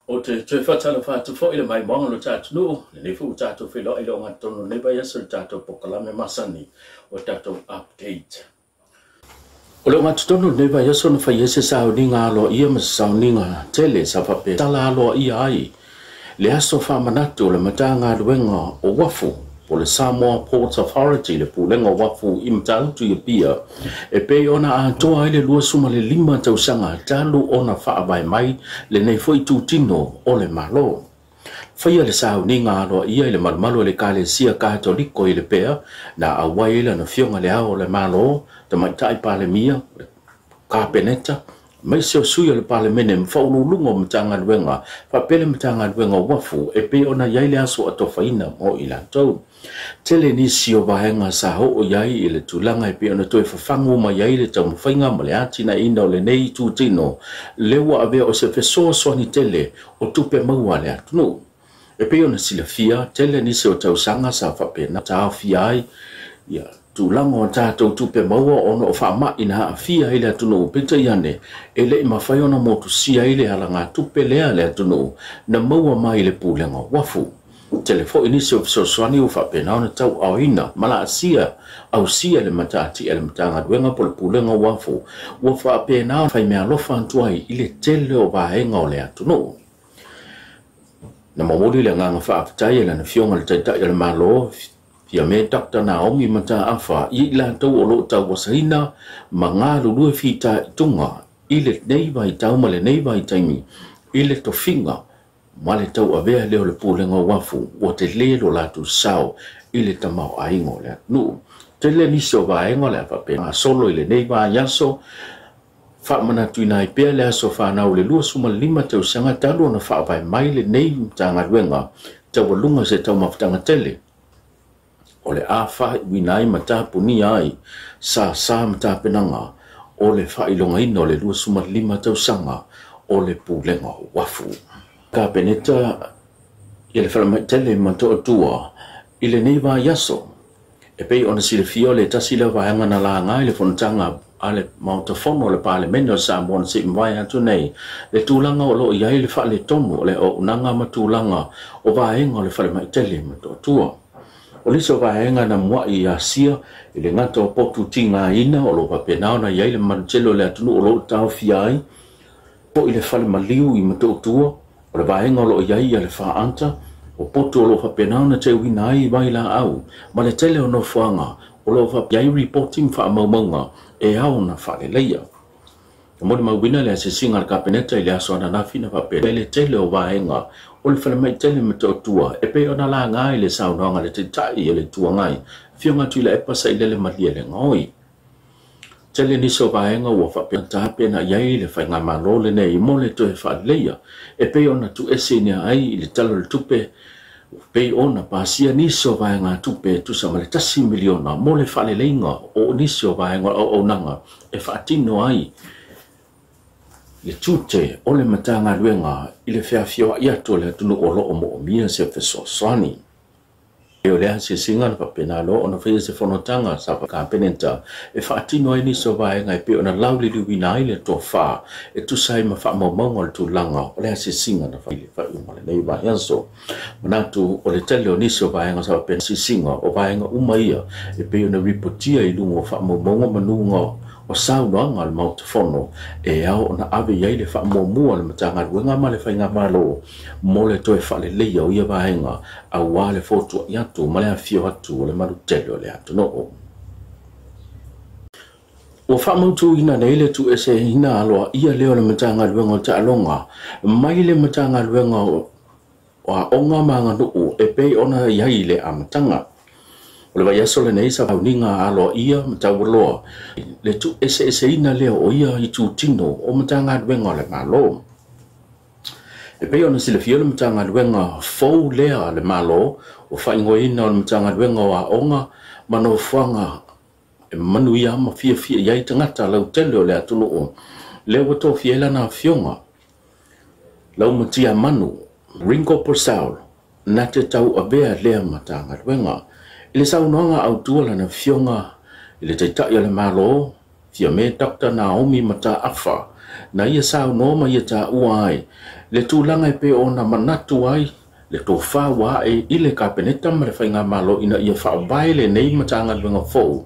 Ou te toe faatalofa atu foi i le maimoaga o lo tatou atunuu, lenei foi ua tatou feiloai i le ogatotonu o lenei vaiaso i le tatou polokalame masani o tatou update. O le ogatotonu o lenei vaiaso na fai ai se sauniga aloaia ma se sauniga tele sa faapea tala aloaia ai le aso faamanatu o le Matagaluega o Uafu po o le Samoa Ports Authority, le Pulega o Uafu i Matautu i Apia, e pei ona atoa ai le 25 tausaga talu ona faavae mai lenei foi itutino o le Malo. Faia le sauniga aloaia i le malumalu o le Ekalesia Katoliko i Lepea, na auai ai Lana Afioga i Le Ao o le Malo, Tamaitai Palemia, le Kapeneta, aemaise o sui o le Palemene ma faauluuluga o Matagaluega faapea le Matagaluega o Uafu e pei ona i ai le aso atofaina mo i latou. Tele nisi o vaega sa oo i ai i le tulaga e pei ona toe fafagu mai ai le taumafaiga ma le atinaeina o lenei itutino lea ua avea o se fesoasoani tele o tupe maua a le atunuu. E pei ona silafia, tele nisi o tausaga sa faapena taofia ai ia tulaga o tatou tupe maua ona o faamai na aafia ai le atunuu, peitai ane, e le i mafai ona motusia ai le alagatupe lea a le atunuu na maua mai i le Pulega o Uafu. Tele foi nisi o fesoasoani ua faapena ona tauaoina ma laasia ausia le mataatia e le Matagaluega po o le Pulega o Uafu ua faapena ona faimeaalofa atu ai i le tele o vaega o le atunuu. Na momoli le agaga faafetai e Lana Afioga i le Taitai o le Malo, Fiame Doctor Naomi Mataafa, i i latou o lo o tauasaina ma galulue fitaituga i lenei vaitau ma lenei vaitaimi i le tofiga ma le tauavea lea o le Pulega o Uafu ua tele lo latou sao i le tamaoaiga o le atunuu. Tele nisi o vaega o le a faapena solo i lenei vaiaso, Faamanatuina ai pea le aso fanau o le 25 tausaga talu ona faavae mai lenei Matagaluega taualuga se taumafataga tele o le a faaiuina ai ma tapunia ai sa sa ma tapenaga o le faailogaina o le 25 tausaga o le Pulega o Uafu. Kapeneta i le Falemaitele i Motootua i lenei vaiaso. E pei ona silafia o le tasi lea vaega na laga i le fonotaga a le Maota Fono o le Palemene o Samoa na sei mavae atu nei, le tulaga o lo o i ai le faaletonu o le auaunaga ma tulaga o vaega o le falemai tele i Motootua. O nisi o vaega na muai i Asia i le gata o potu tigaina o lo o faapena ona i ai le mamalu tele o le atunuu o lo o taofia ai foi le fale maliu i Motootua, O le vaega o lo o i ai le faaata o potu o lo o faapena ona teuina ai vailaau ma le tele o nofoaga o lo o i ai ripoti ma faamaumauga e ao ona faaleleia. Na molimauina le asiasiga a le Kapeneta i le aso ananafi na faapea ai le tele o vaega o le falemai tele Motootua e pei ona laga i le saunoaga a le Taitai o le Itu Agai, Afioga Tuilaepa Sailele Malielegaoi. Tele nisi o vaega ua faapea tapena i ai le faigamalo lenei mo le toe faaleleia e pei ona tuueseina ai i le Tala o le Tupe pei ona pasia nisi o vaegatupe e tusa ma le tasi miliona mo le faaleleiga o nisi o vaega o le auaunaga e faatino ai le tiute o le Matagaluega i le feafioai atu o le atunuu o lo o moomia se fesoasoani. O le asiasiga na faapena loa ona faia se fonotaga sa Kapeneta e faatino ai nisi o vaega e pei ona lauliliuina ai le tofa e tusa ai ma faamaumauga o le tulaga o le asiasiga na fai i le faaiuga o lenei vaiaso. Manatu o le tele o nisi o vaega sa faapena asiasiga o vaega uma ia e pei ona ripotia i luga o faamaumauga ma luga o saunoaga a le Maota Fono e ao ona ave i ai le faamuamua a le Matagaluega ma le Faigamalo mo le toe faaleleia o ia vaega aua le fotua'i atu ma le afifio atu o le malu tele o le atunuu. Ua faamautuina nei le tuueseina aloaia lea o le Matagaluega o Taaloga mai le Matagaluega o Aoga ma Aganuu e pei ona i ai i le amataga. O le vaiaso lenei sa sauniga aloaia ma taualoa le tuueseeseina lea o ia itutino o Matagaluega o le Malo. E pei ona silafia le Matagaluega fou lea a le Malo ua faaigoaina o le Matagaluega o Aoga ma Nofoaga e manuia ma fiafia i ai tagata lautele o le atunuu, lea ua tofia ai lana afioga Laumatiamanu Ringo Purcell na te tauavea lea Matagaluega. I le saunoaga autu a lana afioga i le Taitai o le Malo, Fiame Doctor Naomi Mataafa, Na ia saunoa ma ia taua ai le tulaga e pei ona manatu ai le tofa ua ae i le Kapeneta ma le Faigamalo ina ia faavae lenei Matagaluega fou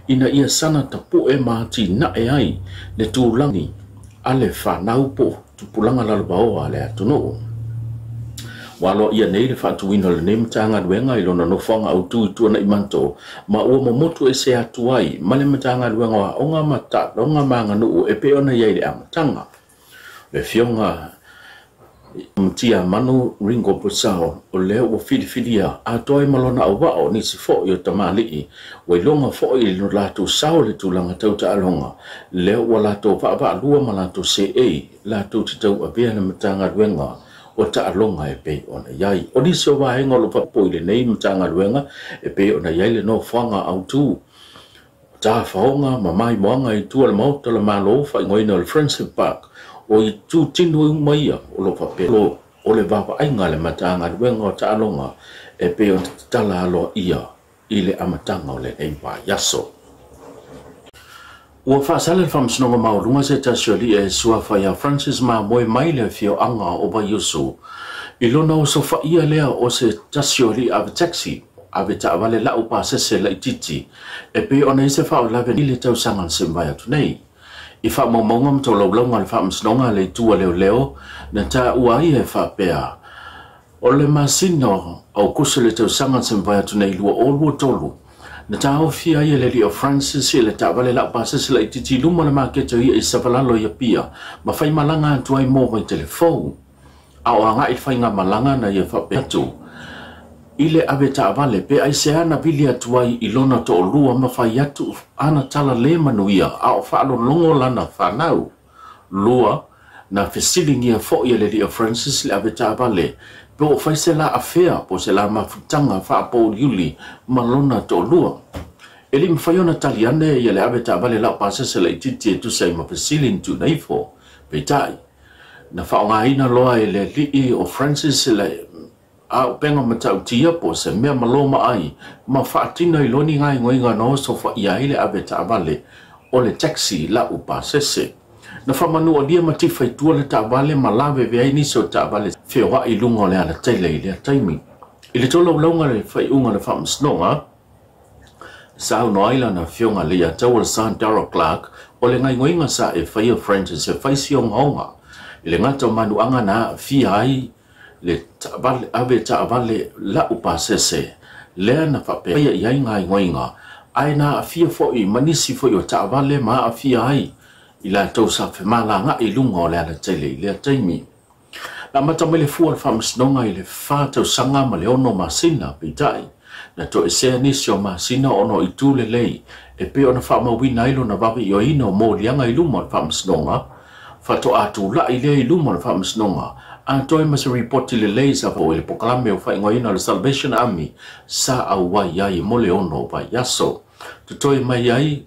ina ia sana tapue ma atinae ai le tulaga a le fanau po o tupulaga lalovaoa a le atunuu. Ua aloaia nei le faatuina o lenei Matagaluega i lona nofoaga autu i Tuanaimato ma ua momotu ese atu ai ma le Matagaluega o Aoga ma Taaloga ma Aganuu e pei ona i ai i le amataga. Le Afioga Tiamanu Ringo Purcell, o lea ua filifilia atoa ai ma lona auvaa o nisi foi o tamalii ua iloga foi i lo latou sao i le tulaga tau taaloga, lea ua latou vaavaalua ma latou seei latou te tauavea le Matagaluega o Taaloga e pei ona i ai. O nisi o vaega o lo o faaopoopo i lenei Matagaluega e pei ona i ai le nofoaga autu, tafaoga ma maimoaga i tua o le Maota o le Malo, faaigoaina o le Friendship Park, o itutino uma ia o lo o faapea o le vaavaaiga a le Matagaluega o Taaloga e pei ona tatala aloaia i le amataga o lenei vaiaso. Ua faasala le Faamasinoga Maualuga se tasi o alii e suafa ia Francis Mamoe mai le afioaga o Vaiusu i lona osofaia lea o se tasi o alii ave taxi, ave taavale lau pasese laitiiti e pei ona i se faalavelave i le tausaga na se mavae atu nei. I faamaumauga ma tolaulauga a le Faamasinoga a le Itu a Leoleo na taua ai e faapea, o le masina o Aokuso i le tausaga na se mavae atu nei 2023, na taofia ai e le alii o Francis i le taavale lau pasese laitiiti i luma o le maketi o ia i Savalalo i Apia ma faimalaga atu ai mo Vaitelefou. A o agai i le faigamalaga na ia faapea atu i le ave taavale pe aisea na vili atu ai i lona toalua ma fai atu ana tala le manuia a o faalogologo lana fanau. Lua, na fesiligia foi e le alii o Francis le ave taavale pe o fai se la afea po se la mafutaga faapouliuli ma lona toalua. E le i mafai ona tali ane ia le ave taavale lau pasese laitiiti e tusa ai ma fesili na tuuina ifo. Peitai, na faaaogaina loa e le alii o Francis le auupega matautia po o se mea malo ma ai ma faatino ai loa ni gaoioiga na osofaia ai le ave taavale o le taxi lau pasese. Na faamanualia ma tifa i tua le taavale ma lavevea ai nisi o taavale feoai i luga o le alatele i lea taimi. I le tolaulauga o le faaiuga o le Faamasinoga, saunoa ai lana Afioga Leiataua San Darrell Clark, o le gaoioiga sa e faia Francis e fai si ogaoga i le gata o manuaga na aafia ai le taavale ave taavale lau pasese lea na faapea i ai gaoioiga, ae na aafia foi ma nisi foi o taavale ma aafia ai i latou sa femalagaai i luga o le alatele i lea taimi. Na amata mai le fua o le Faamasinoga i le 4 tausaga ma le 6 masina, peitai, na toesea nisi o masina ona o itu lelei e pei ona faamauina ai lona vave ioeina o moliaga i luma o le Faamasinoga, faatoa tula'i lea i luma o le Faamasinoga atoa ai ma se ripoti lelei sa i le polokalame o faaigoaina o le Salvation Army sa auai ai mo le 6 vaiaso. Totoe mai ai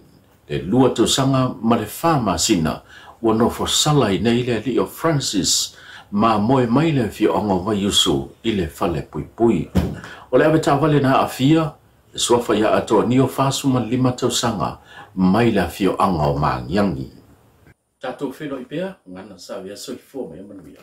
le 2 tausaga ma le 4 masina ua nofo sala ai nei le alii o Francis Mamoe mai le afioaga o Vaiusu i le fale puipui. O le avetaavale na aafia le suafa ia Atoanio, 45 tausaga, mai le afioaga o Magiagi. Tatou feiloai pea gana sa vea. Soifua ma ia manuia.